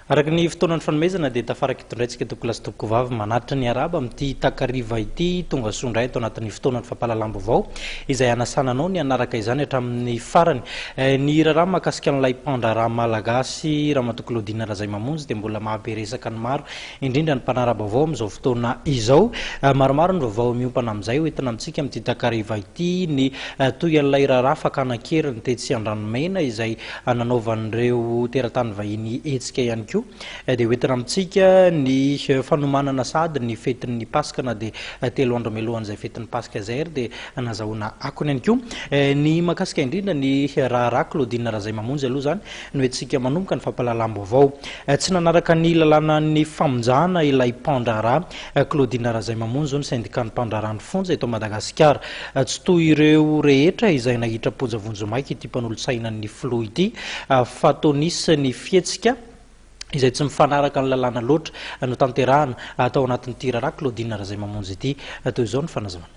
Araka ny fotoana nifanomezana dia tafaraka eto indray tsika tompokolahy sy tompokovavy manatitra ny arahaba amin'ity takariva ity. Tonga soa indray ato anatin'ny fotoanan'ny fampahalalam-baovao izay hanasana anao ny hanaraka izany hatramin'ny farany. Ny raharaha mahakasika an'ilay mpandraharaha malagasy Ramatoa Claudine Razaimamonjy dia mbola mahabe resaka ny maro indrindra ny mpanara-baovao amin'izao fotoana izao. Maromaro ny vaovao miompana amin'izay hoentina amintsika amin'ity takariva ity. Ny toy an'ilay raharaha fakana an-keriny tetsy Andranomena izay nanaovan'ireo teratany vahiny hetsika ihany koa dia hoentina amintsika ny fanomanana sahady ny fetin'ny Paska na dia telo andro mialohan'izay fetin'ny Paska izay ary dia nazahoana akony ihany koa ny mahakasika indrindra ny raharaha Claudine Razaimamonjy aloha izany no entintsika manomboka ny fampahalalam-baovao. Tsy nanaraka ny lalànan'ny famonjana ilay mpandraharaha Claudine Razaimamonjy hoy ny sendikan'ny mpandraharaha ny fonja eto Madagasikara. Tsy toy ireo rehetra izay nahitra am-ponja vonjimaika ity mpanolotsainan'ny filoha ity fa toa nisy ny fihetsika izay tsy mifanaraka ny lalàna loatra notanterahana tao anatin'ity raharaha Claudine Razaimamonjy ity. Toy izao ny fanazavana.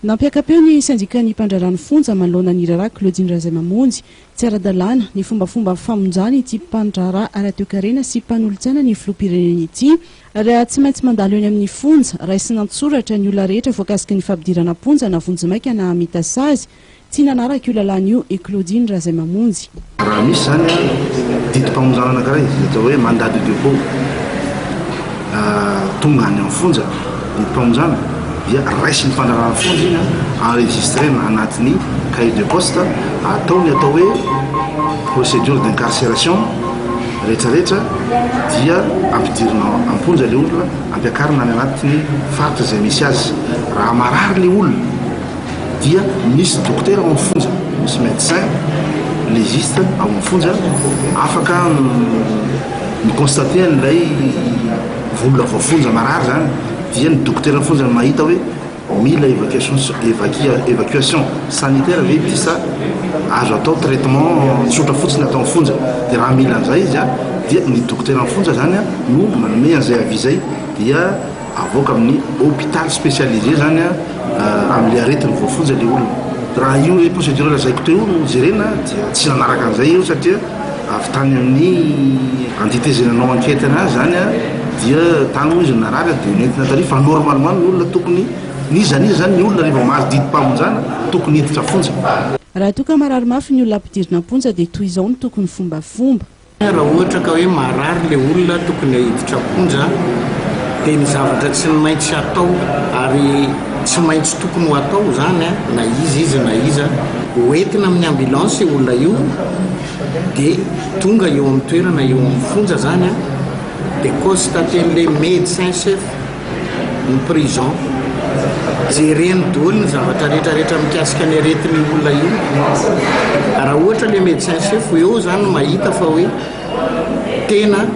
Nampiaka-peo ny sendikan'ny mpandraharaha ny fonja manoloana ny raharaha Claudine Razaimamonjy. Tsy ara-dalàna ny fombafomba famonjana ity mpandraharaha ara-toekarena sy mpanolotsaina ny filoham-pirenena ity. Raha tsy maintsy mandalo eny amin'ny fonja, raisina an-tsoratra ny olona rehetra voakasiky ny fampidirana am-ponja na vonjimaika na hamita sazy. Tsy nanaraka io lalàna io i Claudine Razaimamonjy. Raha misy izany didim-pamonjana anankiray izay atao hoe mandat de dépôt tonga any amin'ny fonja, didim-pamonjana, dia raisin'ny fandraharahana fonja iny, enregistrena anatin'ny cahier de poste, atao ny atao hoe procédure d'incarcération rehetrarehetra dia ampidirina am-ponja ilay olona, ampiakarina any anatin'ny faritra izay misy azy. Raha marary ilay olona, dia misy dokotera ao amin'ny fonja, misy médecin légiste ao amin'ny fonja afaka mi-constater an'ilay olona voafonja marary zany, dia ny dokoteran'ny fonja no mahita hoe mila évacuation évacuation sanitaire ve ity sa azo atao traitement tsotra fotsiny atao amin'ny fonja, dia raha mila an'izay izy dia ny dokoteran'ny fonja zany no manome an'izay avis izay dia Avoaka amin'ny hôpital spécialisé zany amin'ilay aretin'ny voafonja ilay olona. Raha io ilay procédure lazaiko teo io no jerena dia tsy nanaraka an'izay io satria avy tany amin'ny entité izay nanao enquête anazy zany dia tany moa izy no narary dia nentina tary fa normalement ny olona tokony n'iza n'iza zany ny olona rehefa mahazo didim-pamonjana tokony hiditra fonja. Raha toa ka marary mafy ny olona ampidirina am-ponja dia toy izao no tokony fombafomba. Raha ohatra ka hoe marary ilay olona tokony hahiditra am-ponja dia ny zavatra tsy maintsy atao ary tsy maintsy tokony ho atao izany na iza izy na iza, hoentina amin'ny ambulance io olona io dia tonga eo amin'ny toerana eo amin'ny fonja izany dia constater-n'ilay médecin chef ny prison. Jereny daholo ny zavatra rehetra rehetra mikasika ny aretin'io olona io. Raha ohatra le médecin chef eo zany mahita fa hoe tena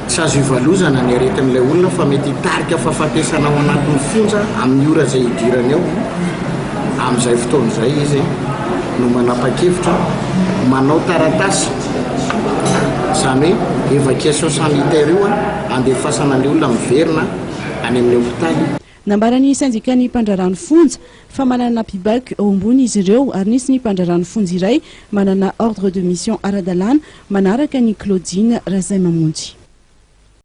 tsy azo ivalozana ny aretin'ilay olona fa mety hitarika fahafatesana ao anatin'ny fonja amin'ny ora izay hidirany ao, amin'izay fotoana izay izy no manapa-kevitra manao taratasy, izany hoe évacuation sanitaire io. Andefasana ny olona miverina any amin'ny hopitaly. Nambaran'ny sendikan'ny mpandraharaha ny fonja fa manana mpibaiko eo ambony izy ireo ary nisy ny mpandraharaha ny fonja iray manana ordre de mission ara-dalàna manaraka an'i Claudine Razaimamonjy.